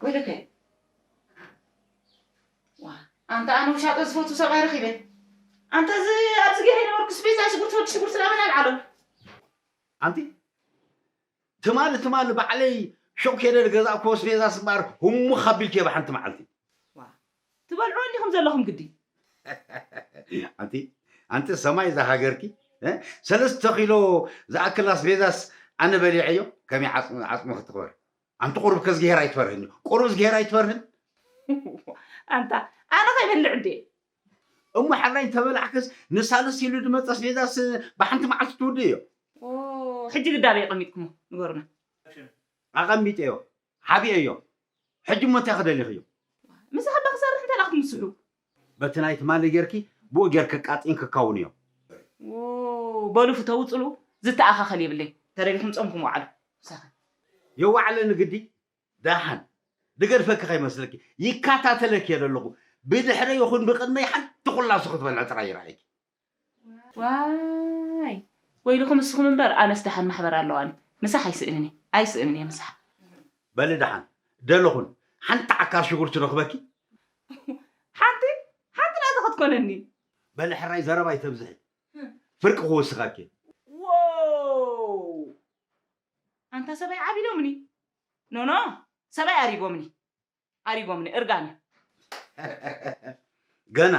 ወይለከ። ዋ፣ ኣንታ ኣነ ውሻጠ ዝፈቱ ሰብኣይ ረኺበ። ኣንታ እዚ ኣብዚ ገይረ ነበርኩ ስቤዛ ሽጉርቲ ወዲ ሽጉርቲ ላበና ኣልዓሎ። ኣንቲ ትማሊ ትማሊ ባዕለይ ሹቕ ከይደ ዝገዛእክዎ ኣስቤዛስ እምበኣር ህሙኽ ኣቢልክዮ ብሓንቲ መዓልቲ። ዋ፣ ትበልዑ እንዲኹም ዘለኹም ግዲ። ኣንቲ ኣንቲ ሰማይ ዝሃገርኪ፣ እ? ሰለስተ ኪሎ ዝኣክል ኣስቤዛስ ኣነ በሊዐዮ፣ ከመይ ዓጽሚ ዓጽሚ ክትኽበር? ኣንቲ ቁሩብ ከዝግሄር ኣይትፈርህን እዩ። ቁሩብ ዝግሄር ኣይትፈርህን? ኣንታ ኣነ ከይበልዕ እንዴ? እሞ ሕራይ እንተበላዕክስ ንሳልስ ኢሉ ዝመጸ ኣስቤዛስ ብሓንቲ መዓልቲ ትውድእ እዮ። ኦ፣ ሕጂ ግዳበይ ኣቐሚጥኩሞ ንገሩና። ኣቐሚጠዮ፣ ሓቢአዮ። ሕጂ እሞ እንታይ ክደሊኽዮ? ምሳኻ ዶ ክሰርሕ እንተ ደኣ ክትምስሑ? በቲ ናይ ትማሊ ጌርኪ ብኡ ጌርኪ ቃጢን ክካውን እዮ። ዎ፣ በሉ ፍተው ጽሉ፣ ዝተኣኻኸል የብለይ። ተደሊኹም ጾምኩም ወዓሉ። ምሳኻ። የዋዕለኒ ግዲ፣ ደሓን። ድገድፈኪ ከይመስለኪ፣ ይከታተለኪ እየ ዘለኹ። ብድሕረይ ይኹን ብቕድመይ ሓንቲ ኩላሱ ክትበልዕ ጥራይ ይረኣየኪ። ዋይ፣ ወይልኹም እስኹም እምበር፣ ኣነስ ደሓን ማሕበር ኣለዋኒ። ምሳሕ ኣይስእንን እየ፣ ኣይስእንን እየ ምሳሕ። በሊ ደሓን፣ ደለኹን፣ ሓንቲ ዓካር ሽጉርቲ ረኽበኪ? ሓንቲ፣ ሓንቲ ናታ ክትኮነኒ። በሊ ሕራይ ዘረባ ኣይተብዝሒ። ፍርቂ ክወስኻኪ። ዎው! ኣንታ ሰብኣይ ዓቢዶምኒ። ኖ፣ ኖ፣ ሰብኣይ ኣሪጎምኒ። ኣሪጎምኒ፣ እርጋን እዩ። ገና፣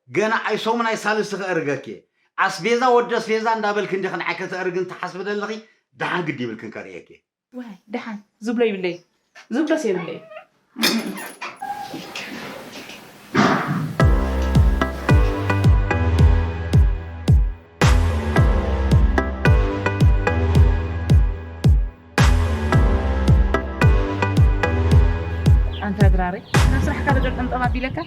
ገና ኣይሶምን ኣይሳልስ ከእርገኪ እየ። ኣስቤዛ ወዲ ኣስቤዛ እንዳበልክ እንዲኺ ንዓይ ከተእርግን ትሓስቢ ዘለኺ፣ ደሓን ግዲ ይብልክን ከርእየኪ እየ። ዋይ፣ ደሓን፣ ዝብሎ ይብለይ። ዝብሎስ የብለይ። ኣንታ ድራረይ፣ ናብ ስራሕካ ዶ ጠምጠም ኣቢለካ?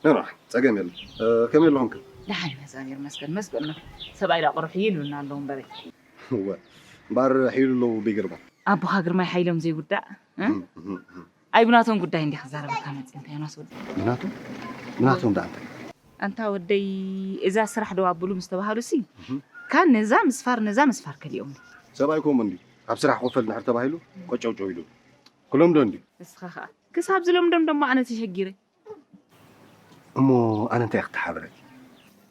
ኖ፣ ኖ፣ ጸገም የለን። እ፣ ከመይ ኣለኹም ከ? ደሓን ኢና፣ እግዚኣብሔር ይመስገን። መስገን ነው። ሰብኣይ ዳ ቁሩብ ሕይል ይብልና ኣለዉ እምበረይ። እወ፣ እምበኣር ሕይሉ ኣለዉ ኣቦይ ግርማ። ኣቦኻ ግርማይ ሓይሎም ዘይውዳእ፣ እ? እም፣ እም፣ እም። ኣይ፣ ብናቶም ጉዳይ እንዲኻ ክዛረበካ መጽእ፣ እንታይ ዮናስ ወዲ? ብናቶም? ብናቶም ደኣ እንታይ? ኣንታ ወደይ፣ እዛ ስራሕ ደው ኣብሉ ምስ ተባሃሉሲ፣ እም። ካን ነዛ ምስፋር፣ ነዛ ምስፋር ከሊኦምኒ። ሰብኣይ ከምኡ እንድዩ። ኣብ ስራሕ ክኸፈል እንድሕር ተባሂሉ፣ ቆጨውጨው ኢሉ። ክለምዶ እንድዩ። ንስኻ ኸኣ፣ ክሳብ ዝለምዶም ደሞ ኣነ ተሸጊረ። እሞ ኣነ እንታይ እየ ክተሓብረኪ?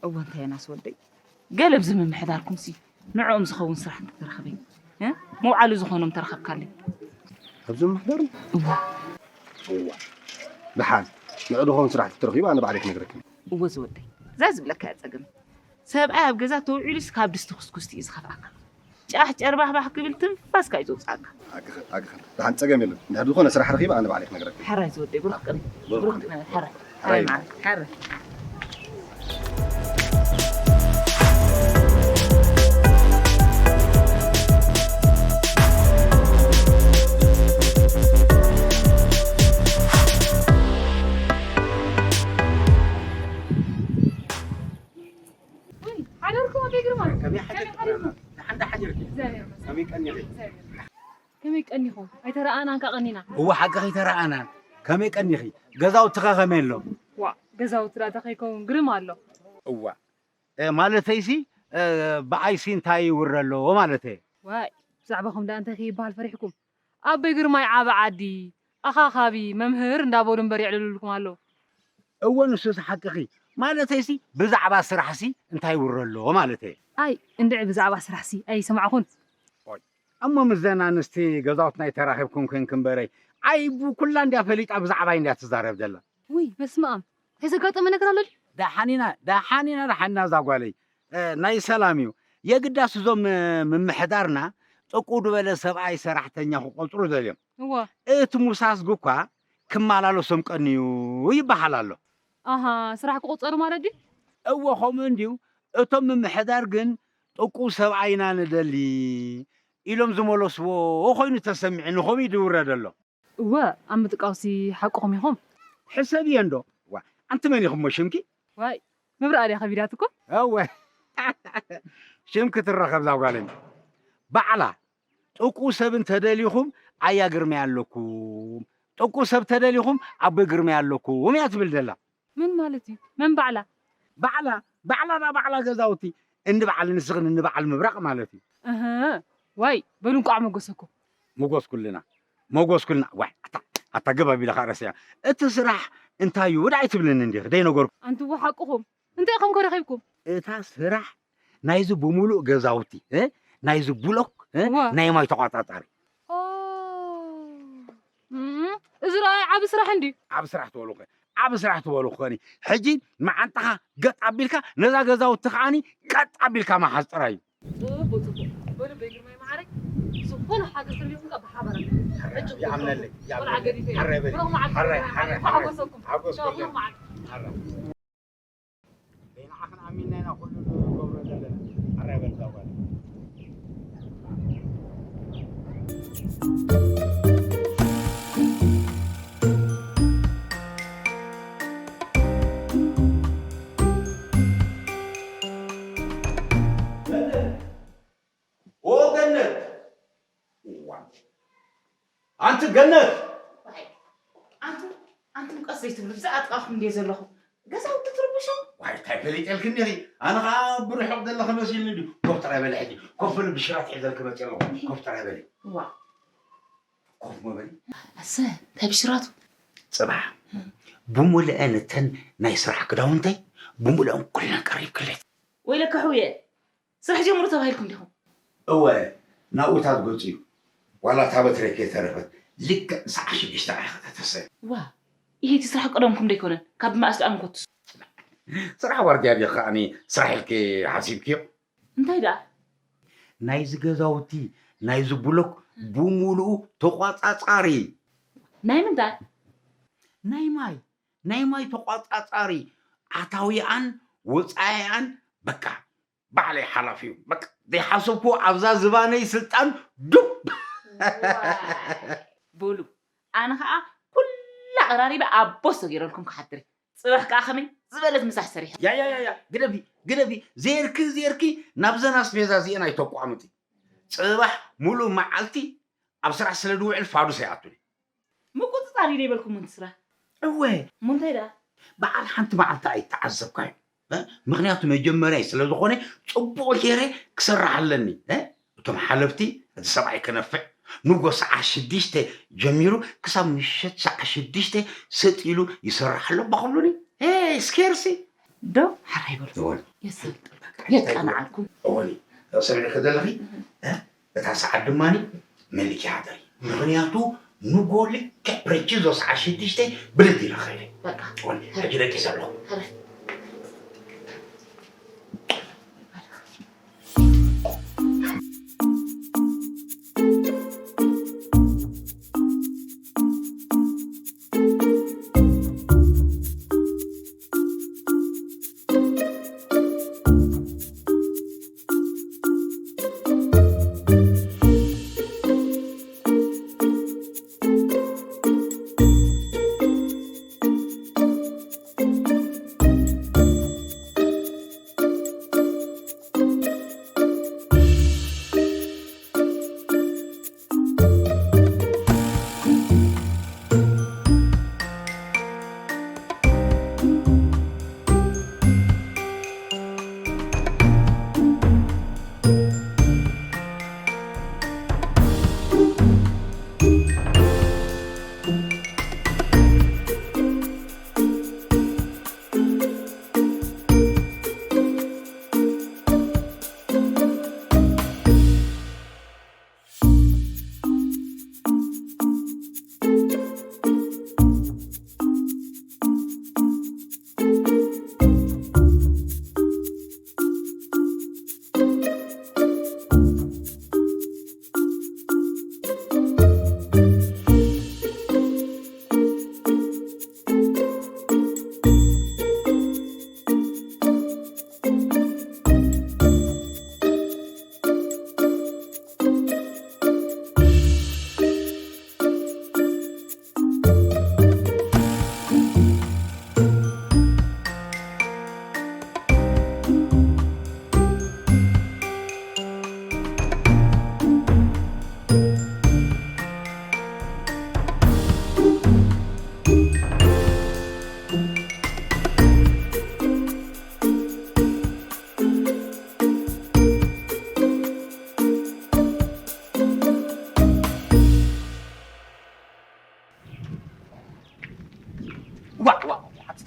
እወ፣ እንታይ ዮናስ ወደይ፣ ገለ ኣብዚ ምምሕዳርኩምሲ ንዕኦም ዝኸውን ስራሕ እንተተረኽበ፣ እ? መውዓሊ ዝኾኖም ተረኸብካለይ። ኣብዚ ምምሕዳር? እወ። እዋ። ደሓን፣ ንዑ ዝኾን ስራሕ ተረኺቡ ኣነ ባዕለይ ክነግረኪ። እወ ዝወደይ፣ እዛ ዝብለካ እያ ጸገም። ሰብኣይ ኣብ ገዛ ተውዒሉስ ካብ ድስቲ ኩስኩስቲ እዩ ዝኸፍኣካ። ጫሕ ጨርባሕባሕ ክብል ትንፋስካ እዩ ዘውጽኣካ። ኣግኸል፣ ኣግኸል። ደሓን ጸገም የለን። እንድሕር ዝኾነ ስራሕ ረኺበ ኣነ ባዕለይ ክነግረኪ። ሕራይ ዝወደይ፣ ብሩኽ ቅነ። ብሩኽ ብሩኽ ቅነ። ቅነ፣ ሕራይ። ሕራይ ሕራይ ማለት፣ ማለት። ሕራይ። ውይ፣ ሓደርኩም ኣቦይ ግርማ። ከመይ ሓደርኩም? ሓደርኩም? ደሓን ዶ ሓዲርኩም? እግዚኣብሔር ይመስገን። ከመይ ቀኒኺ? እግዚኣብሔር ይመስገን። ከመይ ቀኒኹም? ኣይተረኣኣናን ከኣ ቀኒና። እወ፣ ሓቂ ከይተረኣኣናን። ከመይ ቀኒኺ? ገዛውትኸ ከመይ ኣሎ? ዋእ፣ ገዛውቲ ደኣ እንታይ ከይከውን ግርም ኣሎ። እዋ። እ፣ ማለተይሲ፣ እ፣ ብኣይሲ እንታይ ይውረ ኣሎ ማለተይ? ዋይ፣ ብዛዕባኹም ደኣ እንታይ ከይበሃል ፈሪሕኩም? ኣቦይ ግርማይ ዓቢ ዓዲ፣ ኣኻኻቢ፣ መምህር እንዳበሉ እምበር የዕልሉልኩም ኣለዉ። እወ፣ ንሱስ ሓቅኺ። ማለተይሲ፣ ብዛዕባ ስራሕሲ እንታይ ይውረ ኣሎ ማለተይ? ኣይ፣ እንድዒ ብዛዕባ ስራሕሲ ኣይሰማዕኹን። ኦይ፣ እሞ ምስዘን ኣንስቲ ገዛውትና ኣይተራኺብኩም ኮንኪ እምበረይ፣ ኣይ፣ ኩላ እንድያ ፈሊጣ ብዛዕባይ እንድያ ትዛረብ ዘላ። ውይ፣ በስመ ኣብ። እንታይ ዘጋጠመ ነገር ኣሎ ድዩ? ደሓን ኢና፣ ደሓን ኢና፣ ደሓን ኢና እዛ ጓለይ። እ፣ ናይ ሰላም እዩ። የግዳስ እዞም፣ እ፣ ምምሕዳርና ጥቁ ዝበለ ሰብኣይ ሰራሕተኛ ክቆጽሩ ደልዮም። እወ። እቲ ሙሳስግ እኳ ክመላለሶም ቀንዩ ይበሃል ኣሎ። ኣሃ፣ ስራሕ ክቑጸሩ ማለት ድዩ? እወ፣ ከምኡ እንድዩ። እቶም ምምሕዳር ግን ጥቁ ሰብኣይ ኢና ንደሊ ኢሎም ዝመለስዎ ኮይኑ ተሰሚዑኒ፣ ከምኡ እዩ ዝውረ ዘሎ። እወ፣ ኣብ ምጥቃውሲ ሓቅኹም ኢኹም። ሕሰብዮ እንዶ። ዋ፣ ኣንቲ መን ኢኹም እሞ ሽምኪ? ዋይ፣ ምብራቕ ድያ ከቢዳትኩም? እወ። ሽምኪ ትረኸብ እዛ ጓለይ። ባዕላ፣ ጥቁ ሰብ እንተደሊኹም ኣያ ግርማይ ኣለኩም። ጥቁ ሰብ ተደሊኹም ኣቦይ ግርማይ ኣለኩም እያ ትብል ዘላ። ምን ማለት እዩ? መን ባዕላ? ባዕላ፣ ባዕላ፣ ባዕላ ገዛውቲ። እንዲ በዓል ንስኽን እንዲ በዓል ምብራቕ ማለት እዩ። እህ፣ ዋይ፣ በሉ እንቋዕ መጎሰኩም። መጎስኩልና፣ መጎስኩልና። ዋይ፣ ኣታ፣ ኣታ ገባብ ኢለ ከዓ ረሲዐ። እቲ ስራሕ እንታይ እዩ ወደ ኣይትብልኒ እንዲኺ ደይነገርኩ። ኣንትዎ ሓቅኹም። እንታይ ኢኹም ከ ረኺብኩም? እታ ስራሕ ናይዚ ብምሉእ ገዛውቲ፣ እ? ናይዚ ብሎክ፣ እ? እዋ። ናይ ማይ ተቋጻጻሪ። ኦ። እም፣ እዚ ረኣይ ዓቢ ስራሕ እንድዩ። ዓቢ ስራሕ ትበሉ እኮ፣ ዓቢ ስራሕ ትበሉ እኮ። ሕጂ መዓንጣኻ ገጥ ኣቢልካ ነዛ ገዛውቲ ከዓኒ ቀጥ ኣቢልካ መሓዝ ጥራይ እዩ። ጽቡቕ፣ ጽቡቕ። በሉ፣ በይ ግርማይ መዓረይ፣ ዝኾነ ሓገዝ ተልዩኩም ካብ ብሓባር። ሕጂ ይኣምነለይ፣ ቆልዓ ይኣምነለይ። ገዲፈ እየ። ሓራይ በሊ። ብሩኽ መዓልቲ ሓራይ፣ ግርማይ ሓራይ፣ መዓረይ። ሓራይ። ሓጎስ ሓራይ። ብሩኽ መዓልቲ። ሓራይ። በይ ንዓኽን ኣሚንና ኢና ኩሉ ንገብሮ ዘለና። ሓራይ በሊ እዛ ጓል። ኦ ገነት! እዋ! ኣንቲ ገነት! ዋይ፣ ኣንቱም፣ ኣንቱም ቀስ ዘይትብሉ፣ ብዛዕባ ጥቓኹም እንድየ ዘለኹ። ገዛውቲ ትርብሹ። ዋይ፣ እንታይ ፈሊጠልክኒ ኢኺ? ኣነ ኸኣ ብርሑቕ ዘለኺ መሲልኒ ድዩ? ኮፍ ጥራይ በሊ ሕጂ። ኮፍ በሊ፣ ብሽራት ሒዘልኪ መጺአ ኣለኹ። ኮፍ ጥራይ በሊ። እዋ። ኮፍ ምበሊ። ኣሰ፣ እንታይ ብሽራቱ? ጽባሕ፣ ብምልአን እተን ናይ ስራሕ ክዳውንተይ፣ ብምልአን ኩለን ቀሪብክለይ። ወይለካ ሕውየ፣ ስራሕ ጀምሩ ተባሂልኩም ዲኹም? እወ፣ ናብኡ እታ ትገጹ እዩ። ዋላ እታ በትረይ ከይተረፈት፣ ልክዕ ሰዓት ሽዱሽተ ኢኻ ከተተሰ። ዋ፣ ይሄ እቲ ስራሕ ቀደምኩም ዶ ኣይኮነን? ካብ መኣስ ደኣ ምኮቱስ? ስራሕ ዋርድያ ዲኺ ከኣኒ ስራሕ ኢልኪ ሓሲብክዮ? እንታይ ደኣ? ናይዚ ገዛውቲ፣ ናይዚ ብሎክ ብምሉኡ ተቋጻጻሪ። ናይ ምንታይ? ናይ ማይ፣ ናይ ማይ ተቋጻጻሪ። ኣታዊኣን ወጻኢኣን በቃ ባዕለይ ሓላፊ እዩ። በቃ ዘይሓሰብኩዎ ኣብዛ ዝባነይ ስልጣን ዱብ። ዋይ። በሉ፣ ኣነ ኸኣ ኩላ ኣቐራሪበ ኣብ ቦስ ተገይረልኩም ክሓድር እየ። ጽባሕ ከኣ ከመይ ዝበለት ምሳሕ ሰሪሐ። ያ፣ ያ፣ ያ፣ ያ፣ ግደፊ፣ ግደፊ። ዜርኪ፣ ዜርኪ ናብዘን ኣስቤዛ እዚአን ኣይተቋምጢ። ጽባሕ ሙሉእ መዓልቲ ኣብ ስራሕ ስለ ዝውዕል ፋዱስ ኣይኣቱን እየ። ምቁጽጻር እዩ ዘይበልኩም ምንቲ ስራሕ? እወ። እሞ እንታይ ደኣ? በዓል ሓንቲ መዓልቲ ኣይተዓዘብካዮ። እ? ምኽንያቱ መጀመርያይ ስለ ዝኾነ ጽቡቕ ገይረ ክሰርሕ ኣለኒ። እ? እቶም ሓለፍቲ እቲ ሰብኣይ ክነፍዕ ንጎ ሰዓት ሽዱሽተ ጀሚሩ ክሳብ ምሸት ሰዓት ሽዱሽተ ሰጥ ኢሉ ይሰርሕ ኣሎ ባኽብሉኒ። ሄይ፣ ስኬርሲ። ዶ ሓራይ በሉ። እወ። የሳልጥ። በቃ፣ የቃንዓልኩም። እወ። ሰሚዕኪ ዘለኺ፣ እ? እታ ሰዓት ድማ መሊኪ ሓደሪ። ምኽንያቱ ንጎ ልክዕ ፕሬቺዞ ሰዓት ሽዱሽተ ብድድ ኢለ ኸይደ። በቃ። እወ። ሕጂ ደቂሰ ኣለኹ። ሓራይ።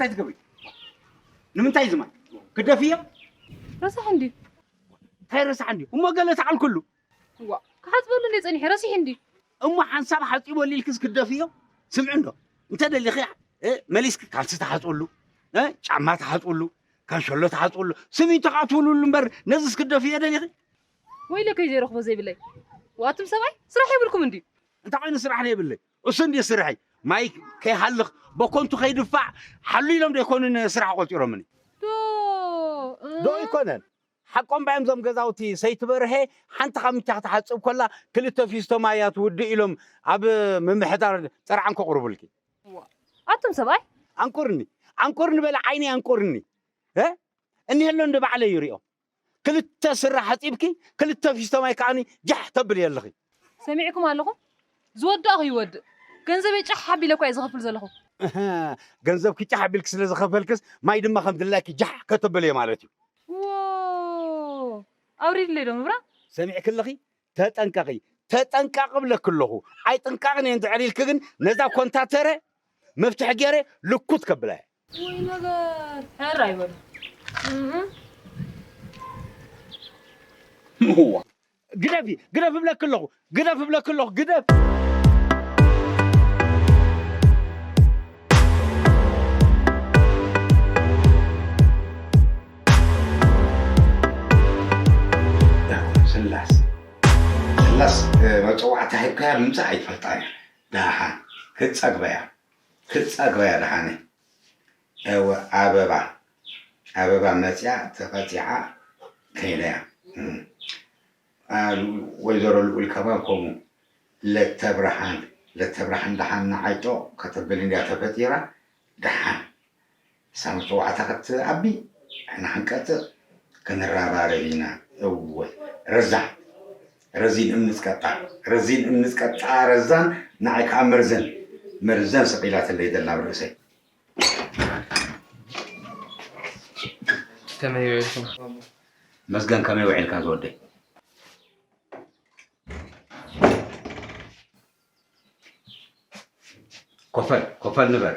እንታይ ትገብሪ? ንምንታይ ዝማይ ክደፍዮ? ረሳሕ እንዲ እንታይ ረሳሕ እንዲ እሞ ገለ ተዓልኩሉ። ዋ ክሓፅበሉ እንደ ፀኒሐ ረሲሕ እንዲ እሞ ሓንሳብ ሓፂበሉ ኢልክስ ክደፍዮ? ስምዒ እንዶ እንተ ደሊኺ መሊስክ ካልሲ ተሓፅሉ፣ ጫማ ተሓፅሉ፣ ካንሸሎ ተሓፅሉ፣ ስሚንቶ ከዓ ትውልሉ እምበር ነዚስ ክደፍዮ ደሊኺ? ወይለከይ ዘይረኽቦ ዘይብለይ ዋትም ሰብኣይ ስራሕ የብልኩም እንዲ እንታይ ኮይኑ ስራሕ ዘይብለይ? እሱ እንዲ ስርሐይ ማይ ከይሃልኽ በኮንቱ ከይድፋዕ ሓሉ ኢሎም ዶ ኣይኮኑን ስራሕ ቆፂሮምኒ? ዶ ዶ ኣይኮነን ሓቆም ባዮም ዞም ገዛውቲ ሰይትበርሀ ሓንቲ ካብ ምቻ ክትሓፅብ ኮላ ክልተ ፊስቶ ማያ ትውድእ ኢሎም ኣብ ምምሕዳር ጥርዓን ከቕርቡልኪ። ኣቱም ሰብኣይ ኣንቁርኒ ኣንቁርኒ በለ ዓይኒ ኣንቁርኒ እ እኒሀሎ እንደ ባዕለ ይሪኦ ክልተ ስረ ሓፂብኪ ክልተ ፊስቶ ማይ ከዓኒ ጃሕ ተብል የለኺ። ሰሚዕኩም ኣለኹም ዝወዳእኹ ይወድእ ገንዘበይ ጫሕ ሓቢለ እኳ እየ ዝኸፍል ዘለኹ። ገንዘብኪ ጫሕ ኣቢልኪ ስለ ዝኸፈልክስ ማይ ድማ ከም ድላይኪ ጃሕ ከተብል እየ ማለት እዩ። ኣውሪድለይ ዶ ምብራ ሰሚዕኪ ኣለኺ? ተጠንቀቒ ተጠንቀቒ ብለኪ ኣለኹ። ኣይጥንቃቕን እየ እንድሕር ኢልኪ ግን ነዛ ኮንታተረ መፍትሒ ገይረ ልኩት ከብላ እየ። ወይ ነገር ሕር ኣይበሉ ምዋ ግደፊ ግደፍ እብለኪ ኣለኹ ግደፍ እብለኪ ኣለኹ ግደፍ። ስላስ ስላስ መፀዋዕታ ሂብካያ ምምፃእ ኣይትፈልጣ እያ። ደሓን ክትፀግበያ ክትፀግበያ ደሓነ። እወ ኣበባ ኣበባ መፅያ ተቐፂዓ ከይደያ። ወይዘሮ ልኡል ከማን ከምኡ ለተብርሃን ለተብርሃን ደሓን ንዓይ ጦቕ ከተብል እንድያ ተፈጢራ። ደሓን እሳ መፀዋዕታ ክትኣቢ ንሕና ክንቀፅእ ክንረባረብ ኢና። እወ ረዛ ረዚን እምኒ ዝቀጣ ረዚን እምኒ ዝቀጣ ረዛን ንዓይ ከዓ መርዘን መርዘን ሰቒላትለይ ዘላ ኣብ ርእሰይ። ከመይ ውዒልኩም? መስገን ከመይ ውዒልካ ዝወደይ? ኮፈል ኮፈል ንበር።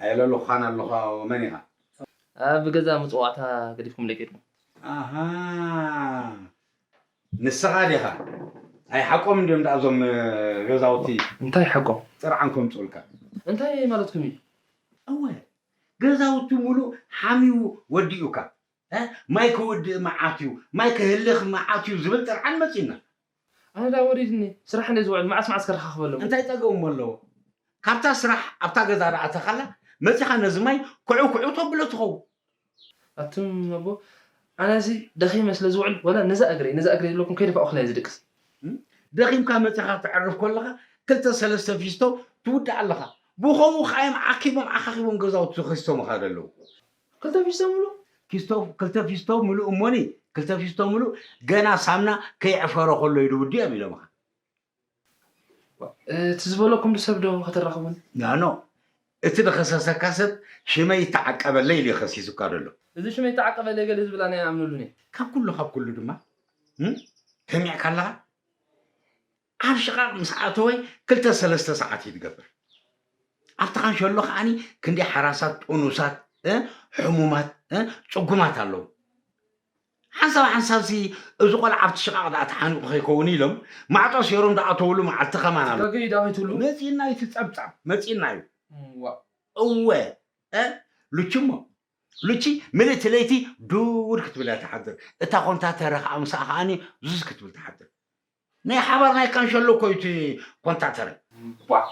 ኣየለሉኻን ኣለኻ መን ኢኻ? ኣብ ገዛ ምፅዋዕታ ገዲፍኩም ለቂድኩም። ኣሃ ንስኻ ዲኻ? ኣይ ሓቆም እንድዮም ደኣ እዞም ገዛውቲ እንታይ ሓቆም? ጥርዓን ከምፅኡልካ። እንታይ ማለትኩም እዩ? እወ ገዛውቲ ሙሉእ ሓሚዩ ወዲኡካ። ማይ ክውድእ መዓት እዩ፣ ማይ ክህልኽ መዓት እዩ ዝብል ጥርዓን መፂና። ኣነ ዳ ወሪድኒ ስራሕ እንደ ዝውዕል መዓስ መዓስ ከረኻኽበሎም። እንታይ ፀገሙ ኣለዎ? ካብታ ስራሕ ኣብታ ገዛ ደኣ ተኻላ መፂኻ ነዚ ማይ ኩዑ ኩዑ ተብሎ ትኸውን። ኣቱም ኣቦ ኣነ ሲ ደኺመ ስለ ዝውዕል ወላ ነዛ እግረይ ነዛ እግረይ ዝብለኩም ከይደፋእኩላ እየ ዝድቅስ። ደኺምካ መፂኻ ተዕርፍ ከለኻ ክልተ ሰለስተ ፊስቶ ትውድእ ኣለኻ። ብኸምኡ ከዓ እዮም ዓኪቦም ዓኻኺቦም ገዛውቲ ዝኸሲሶምኻ ዘለዉ። ክልተ ፊስቶ ምሉእ ፊስቶ ክልተ ፊስቶ ምሉእ እሞኒ ክልተ ፊስቶ ምሉእ ገና ሳምና ከይዕፈሮ ከሎ እዩ ድውድኦም ኢሎምኻ። እቲ ዝበለኩም ዶ ሰብ ዶ ከተራኽቡን? ናኖ እቲ ዝኸሰሰካ ሰብ ሽመይ ይተዓቀበለይ ኢሉ ይኸሲሱካ ዘሎ። እዚ ሽመይ ተዓቀበለይ ገለ ዝብል ኣነ ኣይኣምነሉን እየ። ካብ ኩሉ ካብ ኩሉ ድማ እም? ሰሚዕካ ኣለኻ? ኣብ ሽቓቕ ምስ ኣተወ ክልተ ሰለስተ ሰዓት እዩ ዝገብር። ኣብቲ ካንሸሎ ከዓኒ ክንደይ ሓራሳት ጥኑሳት እ? ሕሙማት እ? ጽጉማት ኣለዉ። ሓንሳብ ሓንሳብ ሲ እዚ ቆልዓ ኣብቲ ሽቓቕ ደኣ ተሓኒቑ ከይከውን ኢሎም ማዕጦ ሴሮም ዝኣተውሉ መዓልቲ ከማን ኣሎ። ተጋገዩ ደኣ ከይትብሉ። መጺእና እዩ እቲ ጸብጻብ መጺእና እዩ። እወ እ? ሉቺ እሞ ሉቺ ምልእቲ ለይቲ ዱድ ክትብል እያ ትሓድር። እታ ኮንታተረ ከዓ ምስኣ ከዓኒ ዙዝ ክትብል ትሓድር። ናይ ሓባር ናይ ካንሸሎ እኮ እዩ እቲ ኮንታተረ። እንቧዕ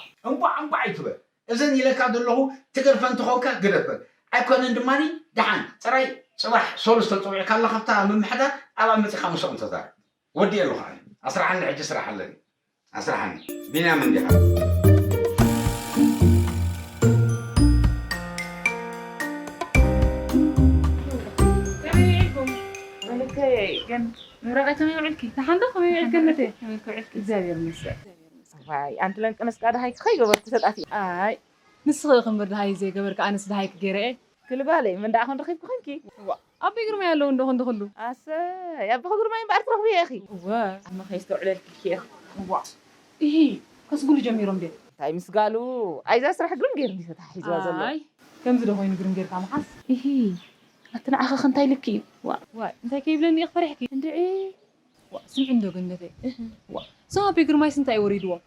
እንቧዕ ኣይትበል። እዘን ኢለካ ዘለኹ ትገድፈን ተኾንካ ግደፈን። ኣይኮነን ድማ ደሓን ጥራይ ፅባሕ ሰሉስ ተፀዊዕካ ኣላ ካብታ ምምሕዳር ኣብኣ መፂኻ ምስኦም ተዛረብ። ወዲኤ ኣለኹ ኣነ። ኣስርሓኒ ሕጂ ስራሕ ኣለኒ። ኣስርሓኒ። ቢንያም እንዲኻ። ከመይ ውዒልኩም? መለከየይ ግን ምብራቐይ ከመይ ውዒልኪ? ደሓን ዶ? ከመይ ውዒልኪ ገነተይ? ከመይ ውዒልኪ? እግዚኣብሔር ይመስገን። ዋይ ኣንቲ ለንቅነስ ቃ ደሃይኪ ከይገበርኩ ሰጣት። ኣይ ንስኺ ኢኺ እምበር ደሃይ ዘይገበርኪ ኣነስ ደሃይኪ ገይረ እየ። ክልባለይ መን ደኣ ኮን ረኺብኪ ኮንኪ? ዋ ኣቦይ ግርማይ ኣለዉ እንዶ ክንዲ ኩሉ። ኣሰይ ኣቦኺ ግርማይ እምበኣር ትረኽብዮ ኢኺ። እወ ኣመ ከይስተውዕለልኪ ኢኺ። ዋ ኢሂ ከስጉሉ ጀሚሮም ድዮም? እንታይ ምስ ጋሉ ኣይዛ ስራሕ ግርም ገይሩ እንዲ ተታሒዝዋ ዘሎ። ኣይ ከምዚ ዶ ኮይኑ ግርም ጌርካ ምሓዝ? ኢሂ ኣቲ ንዓኸ ከ እንታይ ኢልኪ እዩ? ዋ ዋይ እንታይ ከይብለኒ ኢኽ ፈሪሕኪ? እንድዒ ዋ ስምዒ እንዶ ገነተይ ዋ እዞም ኣቤ ግርማይስ እንታይ ወሪድዎም?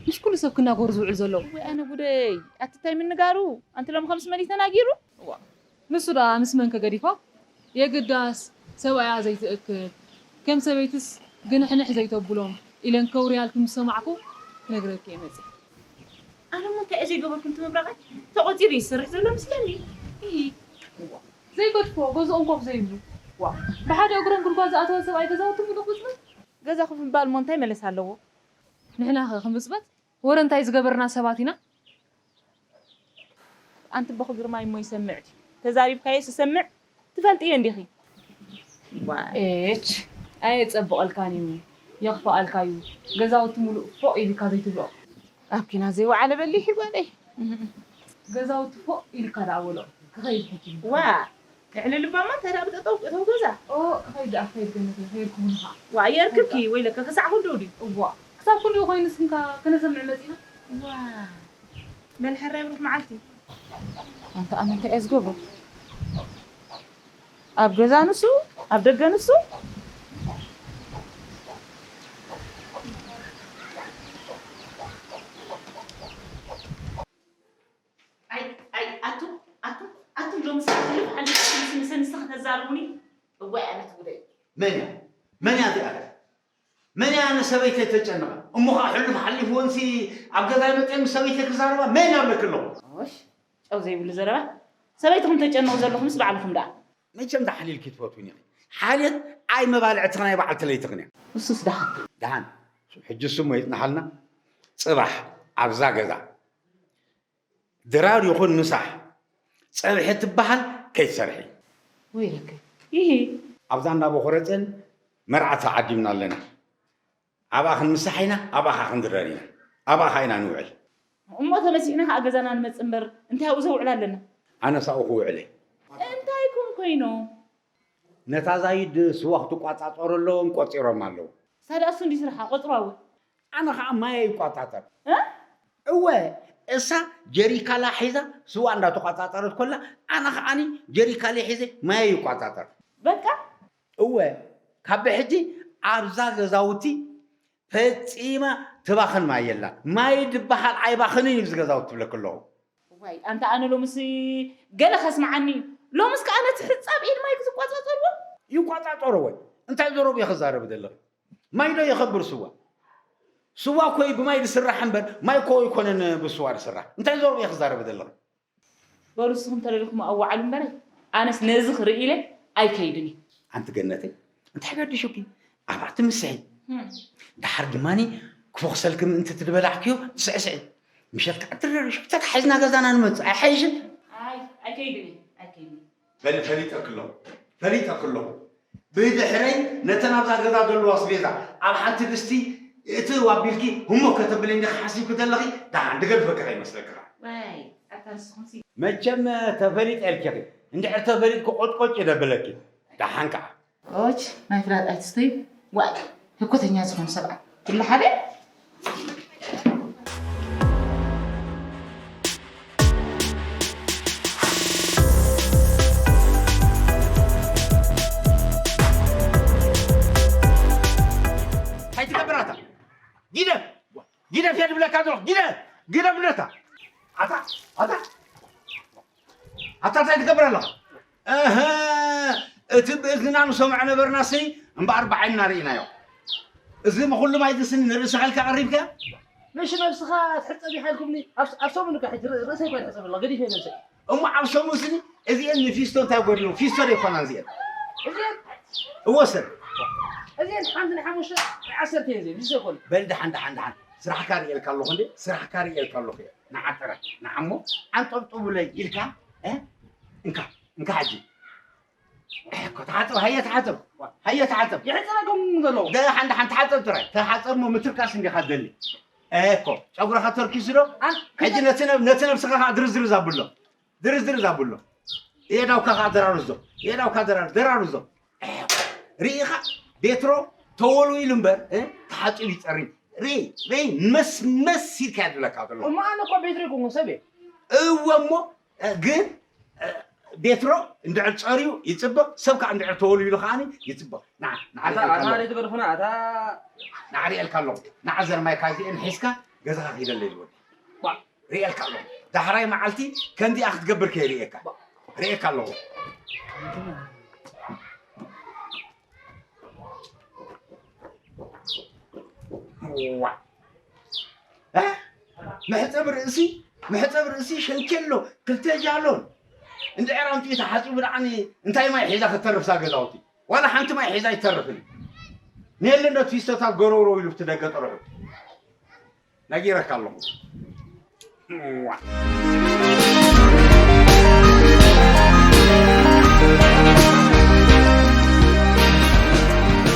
ምስ ኩሉ ሰብ ክናገሩ ዝውዕል ዘለዉ። ወይ ኣነ ጉደይ ኣቲ እንታይ ምንጋሩ ኣንቲ ሎም ከምስ መን እዩ ተናጊሩ? ዋ ንሱ ደኣ ምስ መን ከገዲፋ? የግዳስ ሰብኣያ ዘይትእክል ከም ሰበይትስ ግንሕንሕ ዘይተብሎም ኢለን ከውርያልኪ ምስ ሰማዕኩ ክነግረኪ እየ መጺእ። ኣነ እሞ እንታይ እየ ዘይገበርኩ እቲ ምብራቐይ ተቖጺሩ ይሰርሕ ዘሎ ምስለኒ። ኢሂ። ዘይገድፎ ገዝኦም ኮፍ ዘይብሉ ዋ ብሓደ እግሮም ጉድጓድ ዝኣተወ ሰብኣይ ገዛውቲ ሙሉቕ ምጽበት። ገዛ ኮፍ ምባል እሞ እንታይ መለስ ኣለዎ? ንሕና ኸ ክምጽበት ወረ እንታይ ዝገበርና ሰባት ኢና? ኣንቲ ቦኽ ግርማይ እሞ ይሰምዕ ድዩ? ተዛሪብካዮ ስሰምዕ ትፈልጥዮ እንዲኺ። ዋ ኤች ኣየጸብቐልካን እዩ የኽፍኣልካ እዩ። ገዛውቲ ሙሉእ ፎቕ ኢልካ ዘይትብሎ። ኣብ ኪና ዘይወዓለ በሊሕ ይጓለይ። ገዛውቲ ፎቕ ኢልካ ደኣ በሎ ክኸይድ ሕጂ። ዋ ልዕሊ ልባማ እንታይ ደኣ ብጠጠው እተው ገዛ። ኦ ክኸይድ ደኣ ክኸይድ ገነት ከይድ ክሁንኻ። ዋ የርክብኪ ወይለከ ክሳዕ ክንድኡ ድዩ? እዋ ክሳብ ክንድኡ ኮይኑስ እንካ ከነሰምዕ መጺና። ዋ በል ሕራይ ብሩኽ መዓልቲ። ኣንታ ኣመንታ እየ ዝገብሮ ኣብ ገዛ ንሱ ኣብ ደገ ንሱ። ኣይ ኣይ ኣቱ ኣቱ ኣቱ ሎም ሳሕልፍ ሓልፍ ምስ ምስ ምስ ከተዛርቡኒ እዋይ ኣነ ትጉደይ። መን እያ መን እያ እዚኣ? መን እያ ነሰበይተይ ተጨንቐ እሞ ኸዓ ሕሉፍ ሓሊፍዎንሲ ኣብ ገዛይ መፅየ ምስ ሰበይተይ ክዛረባ መን እያ ብለኪ ኣለኹ። ኦሽ ጨው ዘይብሉ ዘረባ ሰበይትኹም ተጨንቑ ዘለኹምስ ባዕልኹም ደኣ። መቸም ዳሓሊልኪ ትፈትውኒ ኢኺ ሓልየት ኣይ መባልዕትኺ ናይ በዓልቲ ለይትኽን እያ። እሱስ ደሓን። ደሓን ሕጂ እሱ እሞ ይፅናሓልና ፅባሕ ኣብዛ ገዛ ድራር ይኹን ምሳሕ ፀብሒ ትበሃል ከይትሰርሒ። ወይለከ ይሂ ኣብዛ እንዳቦኾረፅን መርዓ ተዓዲምና ኣለና። ኣብኣ ክንምሳሕ ኢና ኣብኣ ኸዓ ክንድረር ኢና። ኣብኣ ኸዓ ኢና ንውዕል። እሞ ተመሲሕና ኸዓ ገዛና ንመፅእ እምበር እንታይ ኣብኡ ዘውዕል ኣለና? ኣነስ ኣብኡ ክውዕል እየ። እንታይ ኮን ኮይኖም? ነታ ዛይድ ስዋ ክትቋፃፀረሎም ቆፂሮም ኣለዉ። ሳዳ እሱ እንዲ ስርሓ ቆፅሮ ኣወ ኣነ ኸዓ ማየ ይቋፃፀር። እ? እወ እሳ ጀሪካላ ሒዛ ስዋ እንዳተቋፃፀረት ኮላ ኣነ ኸዓኒ ጀሪካለ ሒዘ ማየ ይቋፃፀር። በቃ እወ ካብ ብሕጂ ኣብዛ ገዛውቲ ፈፂማ ትባኽን ማይ የላን። ማይ ድበሃል ኣይባኽንን እዩ እዚ ገዛውቲ ትብለኪ ኣለኹ። ዋይ ኣንታ ኣነ ሎምስ ገለ ከስምዓኒ እዩ። ሎምስ ከኣ ነቲ ሕጻብ ኢድ ማይ ክዝቋጻጸርዎ። ይቋጻጸሮ ወይ እንታይ ዘረቡ እየ ክዛረብ ዘለኺ? ማይ ዶ የኸብር ስዋ? ስዋ እኮ እዩ ብማይ ዝስራሕ እምበር ማይ እኮ ኣይኮነን ብስዋ ዝስራሕ። እንታይ ዘረቡ እየ ክዛረብ ዘለኺ? በሉ ንስኹም ተደሊኹም ኣዋዕሉ እምበረይ ኣነስ ነዚ ክርኢ ኢለ ኣይከይድን እየ። ኣንቲ ገነተይ እንታይ ገዲሹኪ? ኣብኣ ትምስሒ። እም። ደሓር ድማኒ ክፎኽሰልኪ ምእንቲ ትድበላዕክዮ ትስዕስዒ። ምሸት ከዓ ትረርሽ ተታሒዝና ገዛና ንመፅእ ኣይሓይሽን? ኣይ ኣይከይድን እየ ኣይከይድን እየ። በሊ ፈሊጠኪ ኣለኹ ፈሊጠኪ ኣለኹ። ብድሕረይ ነተን ኣብዛ ገዛ ዘለዋ ኣስቤዛ ኣብ ሓንቲ ድስቲ እትው ኣቢልኪ ህሞት ከተብልኒ ዲኺ ሓሲብኪ ዘለኺ? ደሓን ድገድፈኪ ከይመስለኪ ኸዓ። ዋይ ኣታ ንስኹምሲ። መቸም ተፈሊጠ ኢልኪ ኢኺ። እንድሕር ተፈሊጥኪ ቆጭቆጭ እየ ደብለኪ። ደሓን ከዓ። ኦች ናይ ፍላጥ ኣይትስተዩ። ዋይ ህኮተኛ ዝኾኑ ሰብኣይ። ክሉ ሓደ እንታይ ትገብር ኣታ? ጊደፍ! ጊደፍ እየ ዝብለካ ዘለኹ፣ ጊደፍ! ጊደፍ ንደታ! ኣታ፣ ኣታ፣ ኣታ እንታይ ትገብር ኣለኻ? እህ፣ እቲ ብእዝንና ንሰምዖ ነበርናሲ እምበኣር ብዓይንና ርኢናዮ። እዚ ንኹሉ ማይ ዝስኒ ንርእስኻ ኢልካ ቀሪብካ? ምሽ ነብስኻ ትሕጸብ ኢኻ ኢልኩምኒ፣ ኣብ ኣብ ሰሙን እኮ ሕጂ ርእሰይ እኮ ይሕጸብ ኣሎ፣ ገዲፈ ነብሰይ። እሞ ኣብ ሰሙን ስኒ እዚኤን ንፊስቶ እንታይ ጎድሉ? ፊስቶ ዶ ይኮና እዚኤን? እዚኤን እወ ሰብ። እዚኤን ሓንቲ ንሓሙሽተ ዓሰርተ እየን እዚኤን፣ ፊስቶ ይኮኑ። በል ደሓን ደሓን ደሓን ስራሕካ ርእየልካ ኣለኹ እንዴ? ስራሕካ ርእየልካ ኣለኹ እየ። ንዓጥረ ንዓሞ ኣንጠብጥቡለይ ኢልካ እ? እንካ እንካ ሕጂ እኮ ተሓፀብ ሃየ ተሓፀብ ሃየ ተሓፀብ። ይሕፀበኩም ዘለዉ። ደሓን ደሓን ተሓፀብ ጥራይ ተሓፀብ እሞ ምትርካስ እንዲኻ ትደሊ። እኮ ጨጉርኻ ተርኪሱ ዶ? ኣን- ሕጂ ነቲ ነብ- ነቲ ነብስኻ ከዓ ድርዝርዝ ኣብሎ። ድርዝርዝ ኣብሎ። የዳውካ ከዓ ደራርዞ። የዳውካ ደራር- ደራርዞ። ርኢኻ ቤትሮ ተወልዊሉ እምበር እ? ተሓፂቡ ይፀሪ። ሬ ሬ መስመስ ኢልካ እያ ዝብለካ ዘሎ። እሞ ኣነ እኮ ቤትሮ ኣይኮንኩን፣ ሰብ እየ። እወ እሞ፣ እ፣ ግን፣ እ፣ ቤትሮ እንድዕር ጸርዩ ይጽብቕ፣ ሰብ ከዓ እንድዕር ተወልዊሉ ከዓኒ ይጽብቕ። ንዓ፣ ንዓ ኣታ፣ ሪኤልካ ኣታ ኣለኹ። ደይ ትገድፉና፣ ኣታ። ንዓ ሪኤልካ ኣለኹ። ንዓ ዘርማይካ እዚአን ሒዝካ ገዛኻ ኪደለይ ዝወዲ። ባ፣ ሪኤልካ ኣለኹ። ዳሕራይ መዓልቲ ከምዚኣ ክትገብር ከይርእየካ። ባ። ሪኤካ ኣለኹ። ዋ። እ? መሕጸቢ ርእሲ፣ መሕጸቢ ርእሲ ሸንኬሎ፣ ክልተ ጃሎን። እንድዕር ኣምጺኡ ተሓጺቡ ደኣኒ እንታይ ማይ ሒዛ ክትተርፍ እዛ ገዛውቲ? ዋላ ሓንቲ ማይ ሒዛ ኣይትተርፍን። ኔለ ዶ ትዊስቶታት ጎረውረው ኢሉ ብቲ ደገ ጥርሑ። ነጊረካ ኣለኹ። ዋ።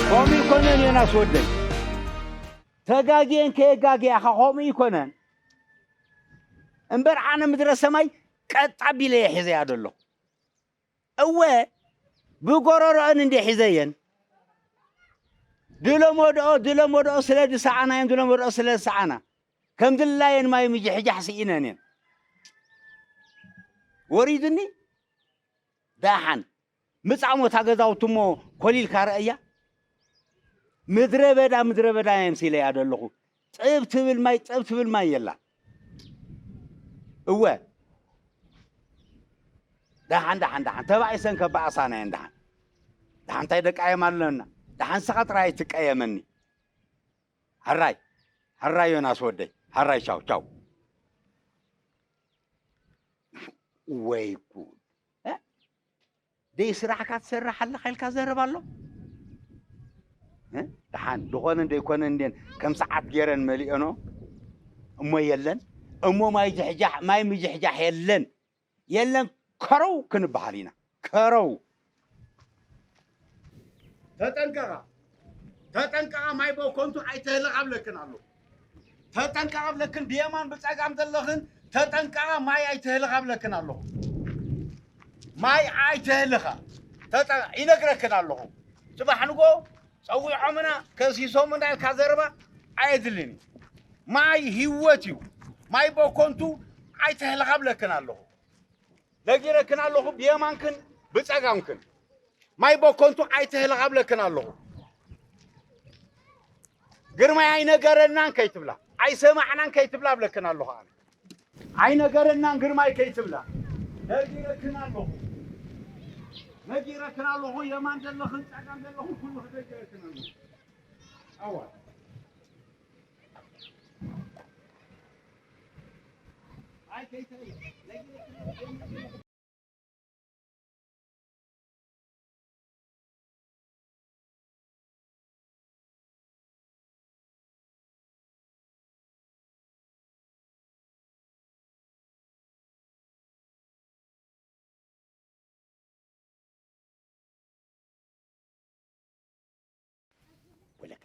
ከምኡ ይኮነን ዮናስ ወደይ። ተጋግየን ከየጋግያኻ ከምኡ ይኮነን። እምበር ኣነ ምድረ ሰማይ ቀጥ ኣቢለ እየ ሒዘያ ዘለኹ። እወ፣ ብጎረሮአን እንደ ሒዘየን። ድለሞድኦ፣ ድለሞድኦ ስለ ዝሰኣና እየን፣ ድለሞድኦ ስለ ዝሰኣና። ከም ድላየን ማይ ምጅሕጃሕ ስኢነን እየን። ወሪዱኒ፣ ደሓን። ምጻሞ እታ ገዛውቲ እሞ ኮሊልካ ረኣያ። ምድረ በዳ፣ ምድረ በዳ እየ ምስኢለያ ዘለኹ። ጥብ ትብል ማይ፣ ጥብ ትብል ማይ የላ። እወ። ደሓን፣ ደሓን፣ ደሓን። ተባኢሰን ከባእሳና እየን ደሓን። ደሓን እንታይ ደቃየም ኣለና? ደሓን ንስኻ ጥራይ ኣይትቀየመኒ። ሕራይ፣ ሕራይ ዮናስ ወደይ። ሕራይ ቻው፣ ቻው። ወይ ጉድ። እ? ደይ ስራሕካ ትሰርሕ ኣለኻ ኢልካ ዘረባ ኣሎ? እ? ደሓን፣ ዝኾነን ደይኮነን እንድየን ከም ሰዓት ገይረን መሊኦኖ። እሞ የለን። እሞ ማይ ጅሕጃሕ፣ ማይ ምጅሕጃሕ የለን። የለን፣ ከረው ክንበሃል ኢና። ከረው። ተጠንቀቓ፣ ተጠንቀቓ፣ ማይ በኮንቱ ኣይተህልኻ ብለክን ኣሎ። ተጠንቀቓ ብለክን፣ ብየማን ብጸጋም ዘለኽን፣ ተጠንቀቓ፣ ማይ ኣይተህልኻ ብለክን ኣለኹ። ማይ ኣይተህልኻ። ተጠ-፣ ይነግረክን ኣለኹ። ጽባሕ ንጎ ጸዊዖምና፣ ከሲሶምና ኢልካ ዘረባ ኣየድልን እዩ። ማይ ህይወት እዩ። ማይ በኮንቱ ኣይተህልኻ ብለክን ኣለኹ። ነጊረክን ኣለኹ፣ ብየማንክን ብጸጋምክን። ማይ በኮንቱ ኣይተህልኻ ብለክን ኣለኹ። ግርማይ ኣይነገረናን ከይትብላ፣ ኣይሰማዕናን ከይትብላ ብለክን ኣለኹ ኣነ። ኣይነገረናን ግርማይ ከይትብላ። ነጊረክን ኣለኹ። ነጊረክን ኣለኹ፣ የማን ዘለኽን ጸጋም ዘለኽን ኩሉ ነጊረክን ኣለኹ። ኣዋ። ወለከ።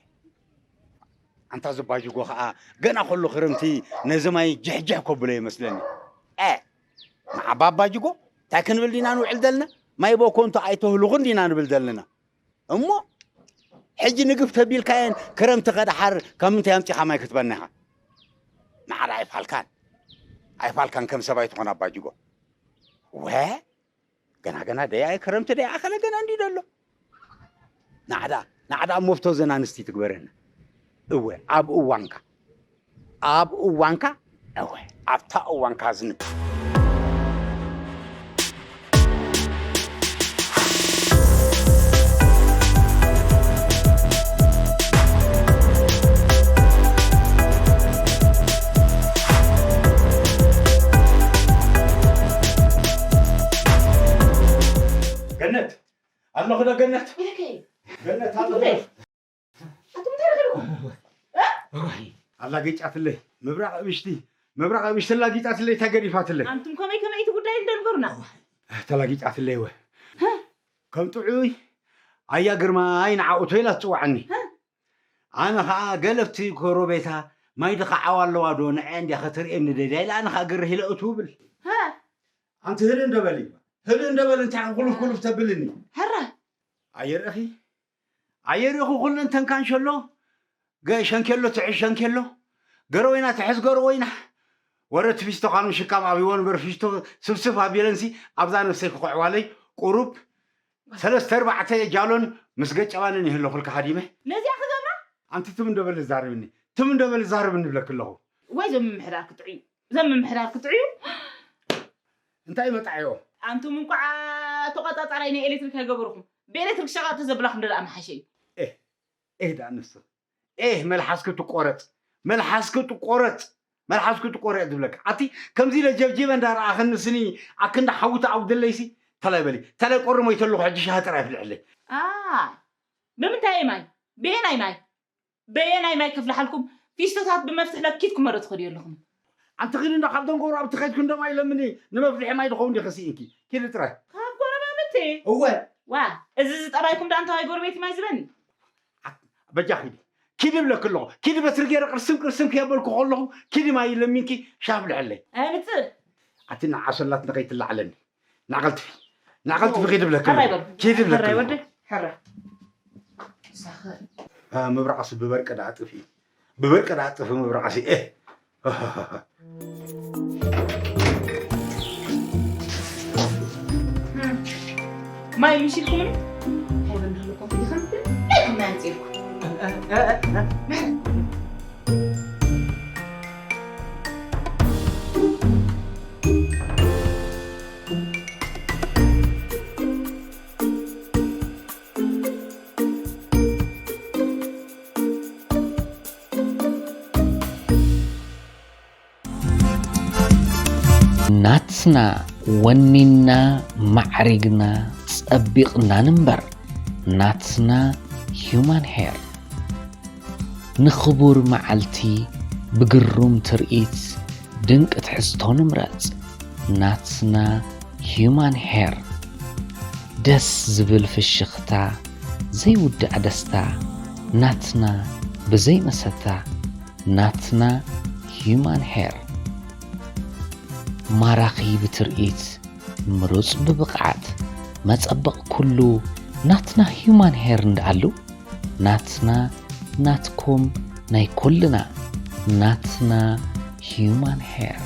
ኣንታ እዚ ባጅጎ ኸኣ ገና ከሎ ክረምቲ ነዚ ማይ ጅሕጅሕ ከብሎ ይመስለኒ። እ፣ ንዓባ ባጅጎ እንታይ ክንብል ዲና ንውዕል ዘለና? ማይ በኮንቱ ኣይተህልኹን ዲና ንብል ዘለና? እሞ ሕጂ ንግፍ ተቢልካየን ክረምቲ ከድሓር ካብ ምንታይ ኣምጺኻ ማይ ክትበና ኢኻ? ንዓዳ ኣይፋልካን። ኣይፋልካን ከም ሰብ ኣይትኾን ኣባ ጅጎ። ወ፣ ገና ገና ደያይ ክረምቲ ደይ ኣኸለ ገና እንዲ ደሎ። ናዕዳ፣ ናዕዳ እሞ ፍቶ ዘን ኣንስቲ ትግበረና። እወ፣ ኣብ እዋንካ። ኣብ እዋንካ። እወ፣ ኣብታ እዋንካ ዝንብ። ገነት፣ ኣለኹ ዶ ገነት? ኢለከ። ገነት፣ ኣለኹ ዶ? ኣቱም እንታይ ረኺብኩም? እ? እዋይ፣ ኣላጊጫትለይ። ምብራቕ እብሽቲ፣ ምብራቕ እብሽቲ ኣላጊጫትለይ፣ ተገዲፋትለይ። ኣንቱም ከመይ ከመይ እቲ ጉዳይ እንደ ንገሩና። ተላጊጫትለይ ወ። ሀ? ከም ጥዑይ ኣያ ግርማይ ንዓኡ ቶይላ ትጽውዓኒ። ሀ? ኣነ ኸኣ ገለፍቲ ጎረቤታ ማይ ድኻዓዋ ኣለዋ ዶ ንዐ እንድያ ኸተርእየኒ ደልያ ኢላ ኣነ ኸኣ ግርህ ኢለ እትውብል። ሀ? ኣንቲ ህልእ እንደ በሊ፣ ህልእ እንደ በሊ እንታይ ኩሉፍ ኩሉፍ ተብልኒ? ሀረ? ኣየርእኺ? ኣየርእኹ ኩሉ እንተን ካንሸሎ ገ ሸንኬሎ ትሕዝ ሸንኬሎ፣ ገረወይና ትሕዝ ገረወይና። ወረ እቲ ፊስቶ ካኑ ሽካም ኣብይዎ ንበር ፊስቶ ስብስብ ኣቢለንሲ ኣብዛ ነፍሰይ ክኹዕዋለይ ቁሩብ ሰለስተ ኣርባዕተ ጃሎን ምስ ገጨባንን ይህለኹልካ ሃዲመ። ነዚኣ ክገብራ? ኣንቲ ትም እንደበል ዛርብኒ፣ ትም እንደበል ዛርብኒ ብለክ ኣለኹ። ወይ ዞም ምምሕዳር ክጥዕዩ፣ ዞም ምምሕዳር ክጥዕዩ። እንታይ መጣዕዮ? ኣንቱም እንኳዕ ተቆጻጻራይ ናይ ኤሌክትሪክ ኣይገበርኹም። ብኤሌክትሪክ ሸቓጥ ተዘብላኹም ደኣ መሓሸ እዩ። ኤህ፣ ኤህ ደኣ ንሱ። ኤህ፣ መልሓስኪ ትቆረጽ፣ መልሓስኪ ትቆረጽ፣ መልሓስኪ ትቆረጽ ዝብለካ። ኣቲ ከምዚ ኢለ ጀብጂበ እንዳረኣኸኒ ስኒ ኣክንዲ ሓዊ ተኣጉደለይሲ፣ ተላይ በሊ፣ ተላይ ቆሪ ሞይተ ኣለኹ፣ ሕጂ ሻሂ ጥራይ ኣፍልሕለይ። ኣይ፣ ብምንታይ ማይ? በየናይ ማይ? በየናይ ማይ ክፍልሓልኩም? ፊስቶታት ብመፍትሕ ለኪትኩም መረ ትኸድዩ ኣለኹም። ኣንቲ ኺዲ እንዳ ካብ ደንጎሮ ኣብቲ ኸድኩ እንደ ማይ ለምኒ፣ ንመፍልሒ ማይ ድኸውን ዲኺ ስኢንኪ? ኪዲ ጥራይ። ካብ ጎረባብቲ? እወ። ዋ፣ እዚ ዝጠባይኩም ደኣ እንታይ ጎረቤት ማይ ዝበኒ? በጃ ኪዲ። ኪዲ ብለኪ ኣለኹ። ኪዲ በትሪ ገይረ ቅርስም ቅርስም ከየበልኩ ከለኹ፣ ኪዲ ማይ ለሚንኪ ሻሂ ኣፍልሕለይ። ኣይምጽእ። ኣቲ ንዓሰላት ንኸይትላዕለኒ። ናቐልጥፊ። ናቐልጥፊ ኪዲ ብለኪ ሕራይ ኣለኹ። በሉ። ኪዲ ብለኪ ሕራይ ኣለኹ። ወደይ፣ ሕራይ። ሳኸ። አ፣ መብራቕሲ ብበርቂ ደኣ ጥፊ። ብበርቂ ደኣ ጥፊ መብራቕሲ። ኤህ። ማይ ምሽ ኢልኩምኒ? እንታይ በል ንህልኩም ኢልኩም? እንታይ ኢልኩም ማይ ኣምጺእልኩም? ናትና ወኒና ማዕሪግና ጸቢቕና ንንበር። ናትና ሂዩማን ሄር ንኽቡር መዓልቲ ብግሩም ትርኢት ድንቂ ትሕዝቶ ንምረጽ። ናትና ሂዩማን ሄር ደስ ዝብል ፍሽኽታ ዘይውዳእ ደስታ ናትና ብዘይ መሰታ ናትና ሂዩማን ሄር ማራኺ ብትርኢት ምሩጽ ብብቕዓት መጸበቕ ኩሉ ናትና ሂዩማን ሄር እንዳኣሉ ናትና ናትኩም ናይ ኩልና ናትና ሂዩማን ሄር።